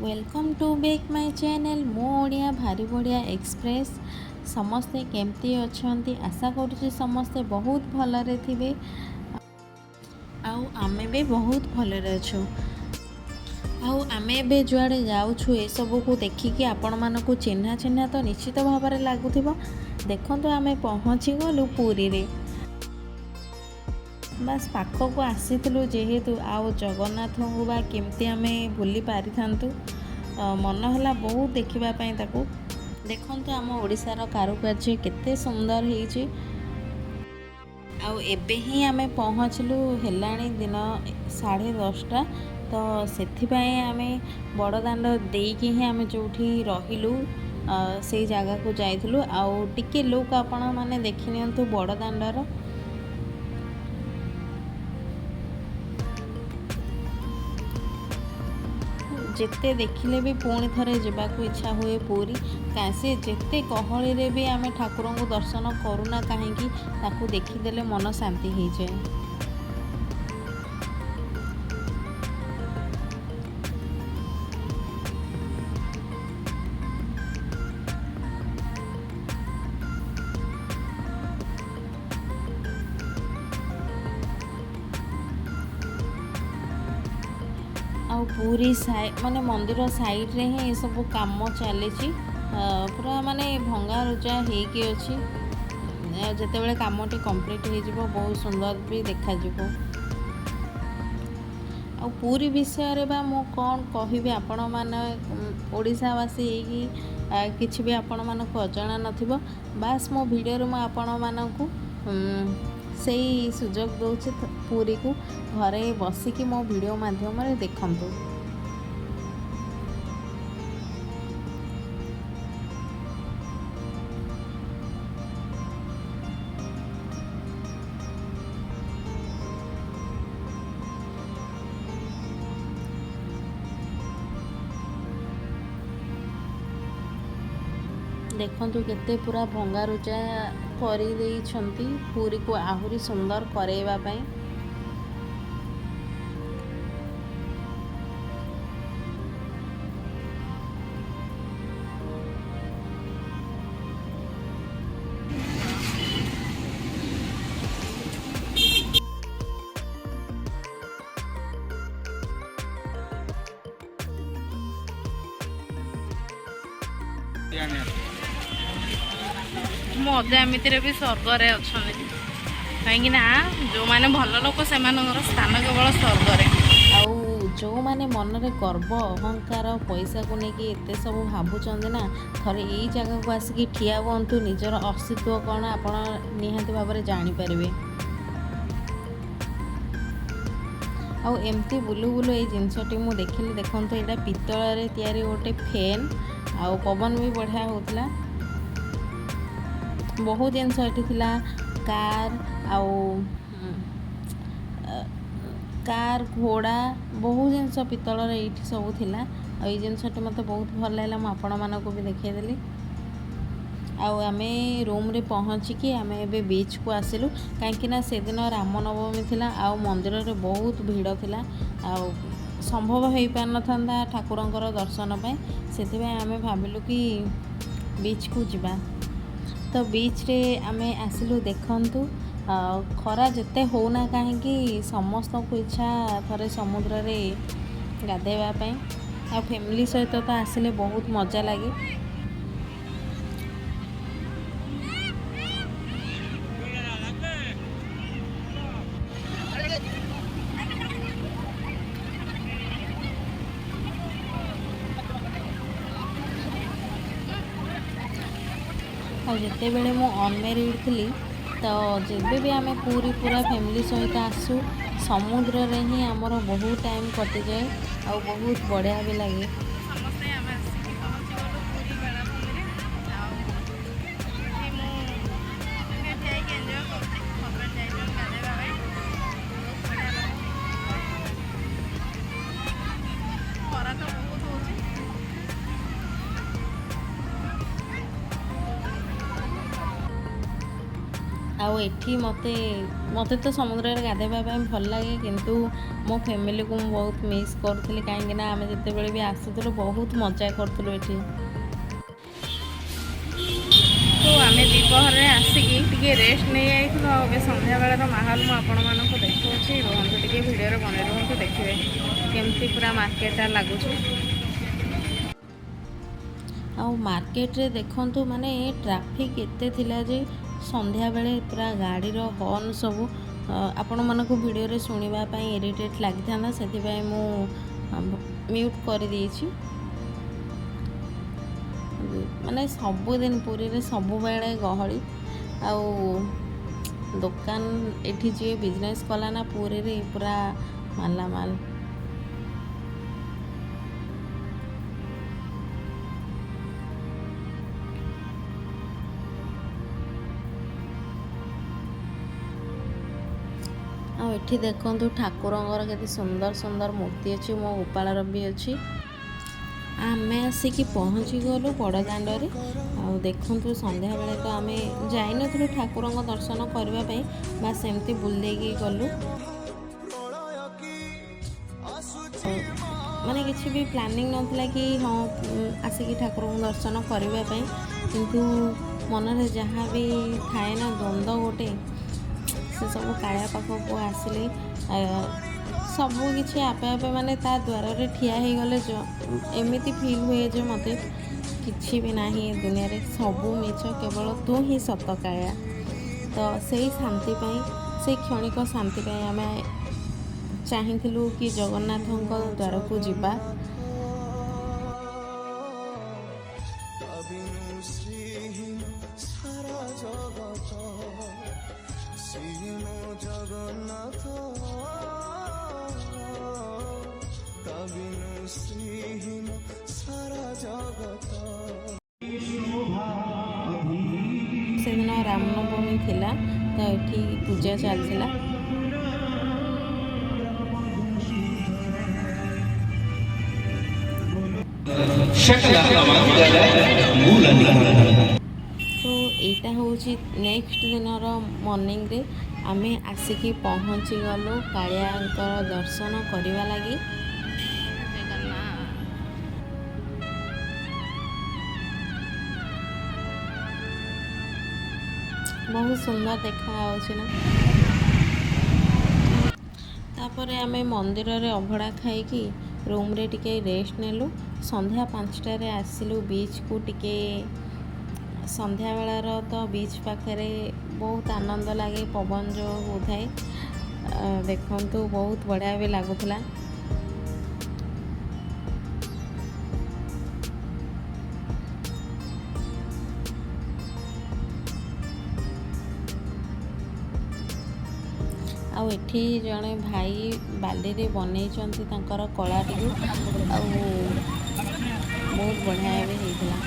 Welcome to back my channel, ମୁଁ ଓଡ଼ିଆ ଭାରି ବଢ଼ିଆ ଏକ୍ସପ୍ରେସ୍। ସମସ୍ତେ କେମିତି ଅଛନ୍ତି? ଆଶା କରୁଛି ସମସ୍ତେ ବହୁତ ଭଲରେ ଥିବେ ଆଉ ଆମେ ବି ବହୁତ ଭଲରେ ଅଛୁ। ଆଉ ଆମେ ଏବେ ଯୁଆଡ଼େ ଯାଉଛୁ, ଏସବୁକୁ ଦେଖିକି ଆପଣମାନଙ୍କୁ ଚିହ୍ନା ଚିହ୍ନା ତ ନିଶ୍ଚିତ ଭାବରେ ଲାଗୁଥିବ। ଦେଖନ୍ତୁ, ଆମେ ପହଞ୍ଚିଗଲୁ ପୁରୀରେ। ବାସ୍, ପାଖକୁ ଆସିଥିଲୁ ଯେହେତୁ, ଆଉ ଜଗନ୍ନାଥଙ୍କୁ ବା କେମିତି ଆମେ ଭୁଲି ପାରିଥାନ୍ତୁ? ମନ ହେଲା ବହୁତ ଦେଖିବା ପାଇଁ ତାକୁ। ଦେଖନ୍ତୁ, ଆମ ଓଡ଼ିଶାର କାରୁକାର୍ଯ୍ୟ କେତେ ସୁନ୍ଦର ହେଇଛି। ଆଉ ଏବେ ହିଁ ଆମେ ପହଞ୍ଚିଲୁ, ହେଲାଣି ଦିନ 10:30। ତ ସେଥିପାଇଁ ଆମେ ବଡ଼ଦାଣ୍ଡ ଦେଇକି ହିଁ ଆମେ ଯେଉଁଠି ରହିଲୁ ସେଇ ଜାଗାକୁ ଯାଇଥିଲୁ। ଆଉ ଟିକେ ଲୁକ୍ ଆପଣମାନେ ଦେଖିନିଅନ୍ତୁ ବଡ଼ଦାଣ୍ଡର। ଯେତେ ଦେଖିଲେ ବି ପୁଣି ଥରେ ଯିବାକୁ ଇଚ୍ଛା ହୁଏ ପୁରୀ। ସେ ଯେତେ ଗହଳିରେ ବି ଆମେ ଠାକୁରଙ୍କୁ ଦର୍ଶନ କରୁନା କାହିଁକି, ତାକୁ ଦେଖିଦେଲେ ମନ ଶାନ୍ତି ହେଇଯାଏ। ଆଉ ପୁରୀ ମାନେ ମନ୍ଦିର ସାଇଡ଼୍ରେ ହିଁ ଏସବୁ କାମ ଚାଲିଛି। ପୁରା ମାନେ ଭଙ୍ଗାରୁଜା ହେଇକି ଅଛି। ଯେତେବେଳେ କାମଟି କମ୍ପ୍ଲିଟ୍ ହେଇଯିବ, ବହୁତ ସୁନ୍ଦର ବି ଦେଖାଯିବ। ଆଉ ପୁରୀ ବିଷୟରେ ବା ମୁଁ କ'ଣ କହିବି? ଆପଣମାନେ ଓଡ଼ିଶାବାସୀ ହେଇକି କିଛି ବି ଆପଣମାନଙ୍କୁ ଅଜଣା ନଥିବ। ବାସ୍, ମୋ ଭିଡ଼ିଓରେ ମୁଁ ଆପଣମାନଙ୍କୁ ସେଇ ସୁଯୋଗ ଦେଉଛି, ପୁରୀକୁ ଘରେ ବସିକି ମୋ ଭିଡ଼ିଓ ମାଧ୍ୟମରେ ଦେଖନ୍ତୁ। ଦେଖନ୍ତୁ, କେତେ ପୁରା ଭଙ୍ଗାରୁଜା କରିଦେଇଛନ୍ତି ପୁରୀକୁ ଆହୁରି ସୁନ୍ଦର କରାଇବା ପାଇଁ। ମୋ ଅଜା ଏମିତିରେ ବି ସ୍ୱର୍ଗରେ ଅଛନ୍ତି, କାହିଁକି ନା ଯେଉଁମାନେ ଭଲ ଲୋକ, ସେମାନଙ୍କର ସ୍ଥାନ କେବଳ ସ୍ୱର୍ଗରେ। ଆଉ ଯେଉଁମାନେ ମନରେ ଗର୍ବ, ଅହଙ୍କାର, ପଇସାକୁ ନେଇକି ଏତେ ସବୁ ଭାବୁଛନ୍ତି ନା, ଥରେ ଏଇ ଜାଗାକୁ ଆସିକି ଠିଆ ହୁଅନ୍ତୁ। ନିଜର ଅସ୍ତିତ୍ୱ କ'ଣ ଆପଣ ନିହାତି ଭାବରେ ଜାଣିପାରିବେ। ଆଉ ଏମିତି ବୁଲୁ ବୁଲୁ ଏଇ ଜିନିଷଟି ମୁଁ ଦେଖିଲି। ଦେଖନ୍ତୁ, ଏଇଟା ପିତ୍ତଳରେ ତିଆରି ଗୋଟେ ଫ୍ୟାନ୍ ଆଉ ପବନ ବି ବଢ଼ିଆ ହେଉଥିଲା। ବହୁତ ଜିନିଷ ଏଠି ଥିଲା, କାର୍ ଆଉ କାର୍, ଘୋଡ଼ା, ବହୁତ ଜିନିଷ ପିତ୍ତଳର ଏଇଠି ସବୁ ଥିଲା। ଆଉ ଏଇ ଜିନିଷଟି ମୋତେ ବହୁତ ଭଲ ଲାଗିଲା, ମୁଁ ଆପଣମାନଙ୍କୁ ବି ଦେଖେଇଦେଲି। ଆଉ ଆମେ ରୁମ୍ରେ ପହଞ୍ଚିକି ଆମେ ଏବେ ବିଚ୍କୁ ଆସିଲୁ, କାହିଁକି ନା ସେଦିନ ରାମନବମୀ ଥିଲା ଆଉ ମନ୍ଦିରରେ ବହୁତ ଭିଡ଼ ଥିଲା ଆଉ ସମ୍ଭବ ହେଇପାରିନଥାନ୍ତା ଠାକୁରଙ୍କର ଦର୍ଶନ ପାଇଁ। ସେଥିପାଇଁ ଆମେ ଭାବିଲୁ କି ବିଚ୍କୁ ଯିବା। ତ ବିଚ୍ରେ ଆମେ ଆସିଲୁ। ଦେଖନ୍ତୁ, ଆଉ ଖରା ଯେତେ ହେଉନା କାହିଁକି, ସମସ୍ତଙ୍କୁ ଇଚ୍ଛା ଥରେ ସମୁଦ୍ରରେ ଗାଧୋଇବା ପାଇଁ। ଆଉ ଫ୍ୟାମିଲି ସହିତ ତ ଆସିଲେ ବହୁତ ମଜା ଲାଗେ। ଆଉ ଯେତେବେଳେ ମୁଁ ଅନମ୍ୟାରିଡ଼୍ ଥିଲି, ତ ଯେବେ ବି ଆମେ ପୁରୀ ପୁରା ଫ୍ୟାମିଲି ସହିତ ଆସୁ, ସମୁଦ୍ରରେ ହିଁ ଆମର ବହୁତ ଟାଇମ୍ କଟିଯାଏ ଆଉ ବହୁତ ବଢ଼ିଆ ବି ଲାଗେ। ସମସ୍ତେ ଆମେ ଆସିକି ପହଞ୍ଚିଗଲୁ ପୁରୀ ବେଳାଭୂମିରେ। ଆଉ ଏଠି ମୁଁ ଏଠି ହେଇକି ଏନ୍ଜୟ କରୁଛି। ହଜବେଣ୍ଡ ଯାଇଛନ୍ତି ଗାଧେଇବା ପାଇଁ। ବହୁତ ବଢ଼ିଆ ଲାଗୁଛି। ଖରା ତ ବହୁତ ହେଉଛି। ଆଉ ଏଠି ମୋତେ ମୋତେ ତ ସମୁଦ୍ରରେ ଗାଧୋଇବା ପାଇଁ ଭଲ ଲାଗେ, କିନ୍ତୁ ମୋ ଫ୍ୟାମିଲିକୁ ମୁଁ ବହୁତ ମିସ୍ କରୁଥିଲି, କାହିଁକିନା ଆମେ ଯେତେବେଳେ ବି ଆସୁଥିଲୁ ବହୁତ ମଜା କରୁଥିଲୁ ଏଠି। ତ ଆମେ ଦ୍ୱିପହରରେ ଆସିକି ଟିକେ ରେଷ୍ଟ ନେଇଯାଇଥିଲୁ। ଆଉ ଏବେ ସନ୍ଧ୍ୟାବେଳର ମାହୋଲ ମୁଁ ଆପଣମାନଙ୍କୁ ଦେଖାଉଛି। ରୁହନ୍ତୁ ଟିକେ, ଭିଡ଼ିଓରେ ବନେଇ ରୁହନ୍ତୁ, ଦେଖିବେ କେମିତି ପୁରା ମାର୍କେଟଟା ଲାଗୁଛି। ଆଉ ମାର୍କେଟରେ ଦେଖନ୍ତୁ, ମାନେ ଟ୍ରାଫିକ୍ ଏତେ ଥିଲା ଯେ ସନ୍ଧ୍ୟାବେଳେ ପୁରା ଗାଡ଼ିର ହର୍ନ ସବୁ ଆପଣମାନଙ୍କୁ ଭିଡ଼ିଓରେ ଶୁଣିବା ପାଇଁ ଇରିଟେଟ୍ ଲାଗିଥାନ୍ତା, ସେଥିପାଇଁ ମୁଁ ମ୍ୟୁଟ୍ କରିଦେଇଛି। ମାନେ ସବୁଦିନ ପୁରୀରେ ସବୁବେଳେ ଗହଳି ଆଉ ଦୋକାନ। ଏଠି ଯିଏ ବିଜନେସ୍ କଲା ନା, ପୁରୀରେ ପୁରା ମାଲାମାଲ। ଆଉ ଏଠି ଦେଖନ୍ତୁ, ଠାକୁରଙ୍କର କେତେ ସୁନ୍ଦର ସୁନ୍ଦର ମୂର୍ତ୍ତି ଅଛି। ମୋ ଗୋପାଳର ବି ଅଛି। ଆମେ ଆସିକି ପହଞ୍ଚିଗଲୁ ବଡ଼ ଦାଣ୍ଡରେ। ଆଉ ଦେଖନ୍ତୁ, ସନ୍ଧ୍ୟାବେଳେ ତ ଆମେ ଯାଇନଥିଲୁ ଠାକୁରଙ୍କ ଦର୍ଶନ କରିବା ପାଇଁ, ବାସ୍ ଏମିତି ବୁଲି ଦେଇକି ଗଲୁ। ମାନେ କିଛି ବି ପ୍ଲାନିଂ ନଥିଲା କି ହଁ, ଆସିକି ଠାକୁରଙ୍କୁ ଦର୍ଶନ କରିବା ପାଇଁ। କିନ୍ତୁ ମନରେ ଯାହା ବି ଥାଏ ନା, ଦ୍ୱନ୍ଦ୍ୱ ଗୋଟେ, ସେ ସବୁ କାଳିଆ ପାଖକୁ ଆସିଲେ ସବୁ କିଛି ଆପେ ଆପେ, ମାନେ ତା ଦ୍ୱାରରେ ଠିଆ ହେଇଗଲେ ଏମିତି ଫିଲ୍ ହୁଏ ଯେ ମୋତେ କିଛି ବି ନାହିଁ ଏ ଦୁନିଆରେ, ସବୁ ମିଛ, କେବଳ ତୁ ହିଁ ସତ କାଳିଆ। ତ ସେଇ ଶାନ୍ତି ପାଇଁ, ସେଇ କ୍ଷଣିକ ଶାନ୍ତି ପାଇଁ ଆମେ ଚାହିଁଥିଲୁ କି ଜଗନ୍ନାଥଙ୍କ ଦ୍ୱାରକୁ ଯିବା। ବିନୁ ଶ୍ରୀହୀନ ସାରା ଜଗତ, ଶ୍ରୀ ମୋ ଜଗନ୍ନାଥ। ତା ବିନୁ ଶ୍ରୀହୀନ ସାରା ଜଗତ। ସେଦିନ ରାମନବମୀ ଥିଲା, ତ ଏଠି ପୂଜା ଚାଲିଥିଲା। ସକଳ ଅମଙ୍ଗଳ ମୂଳ ନିଧନ। ତ ଏଇଟା ହେଉଛି ନେକ୍ସଟ ଦିନର ମର୍ଣ୍ଣିଂରେ ଆମେ ଆସିକି ପହଞ୍ଚିଗଲୁ କାଳିଆଙ୍କର ଦର୍ଶନ କରିବା ଲାଗି। ଜଗନ୍ନାଥ। ବହୁତ ସୁନ୍ଦର ଦେଖାଯାଉଛି ନା? ତାପରେ ଆମେ ମନ୍ଦିରରେ ଅଭଡ଼ା ଖାଇକି ରୁମ୍ରେ ଟିକେ ରେଷ୍ଟ ନେଲୁ। ସନ୍ଧ୍ୟା 5ଟାରେ ଆସିଲୁ ବିଚ୍କୁ ଟିକେ। ସନ୍ଧ୍ୟାବେଳର ତ ବିଚ୍ ପାଖରେ ବହୁତ ଆନନ୍ଦ ଲାଗେ, ପବନ ଯେଉଁ ହେଉଥାଏ। ଦେଖନ୍ତୁ, ବହୁତ ବଢ଼ିଆ ବି ଲାଗୁଥିଲା। ଆଉ ଏଠି ଜଣେ ଭାଇ ବାଲିରେ ବନେଇଛନ୍ତି ତାଙ୍କର କଳାଟିକୁ, ଆଉ ବହୁତ ବଢ଼ିଆ ବି ହେଇଥିଲା।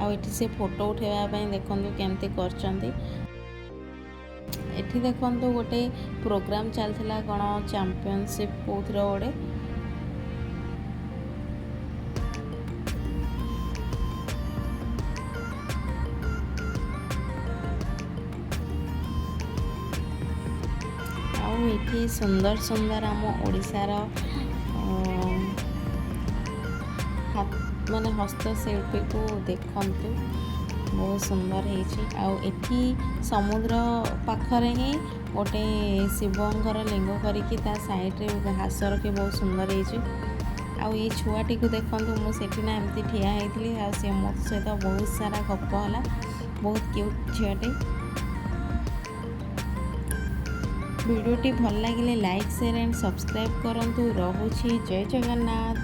ଆଉ ଏଠି ସେ ଫଟୋ ଉଠାଇବା ପାଇଁ ଦେଖନ୍ତୁ କେମିତି କରିଛନ୍ତି। ଏଠି ଦେଖନ୍ତୁ, ଗୋଟେ ପ୍ରୋଗ୍ରାମ୍ ଚାଲିଥିଲା, କ'ଣ ଚାମ୍ପିଅନସିପ୍ କେଉଁଥିର ଗୋଟେ। ଆଉ ଏଠି ସୁନ୍ଦର ସୁନ୍ଦର ଆମ ଓଡ଼ିଶାର ମାନେ ହସ୍ତଶିଳ୍ପୀକୁ ଦେଖନ୍ତୁ, ବହୁତ ସୁନ୍ଦର ହେଇଛି। ଆଉ ଏଠି ସମୁଦ୍ର ପାଖରେ ହିଁ ଗୋଟେ ଶିବଙ୍କର ଲିଙ୍ଗ କରିକି ତା ସାଇଡ଼ରେ ଘାସ ରଖି ବହୁତ ସୁନ୍ଦର ହେଇଛି। ଆଉ ଏଇ ଛୁଆଟିକୁ ଦେଖନ୍ତୁ, ମୁଁ ସେଠି ନା ଏମିତି ଠିଆ ହେଇଥିଲି ଆଉ ସେ ମୋ ସହିତ ବହୁତ ସାରା ଗପ ହେଲା। ବହୁତ କ୍ୟୁଟ୍ ଝିଅଟେ। ଭିଡ଼ିଓଟି ଭଲ ଲାଗିଲେ ଲାଇକ୍, ସେୟାର ଆଣ୍ଡ ସବସ୍କ୍ରାଇବ୍ କରନ୍ତୁ। ରହୁଛି, ଜୟ ଜଗନ୍ନାଥ।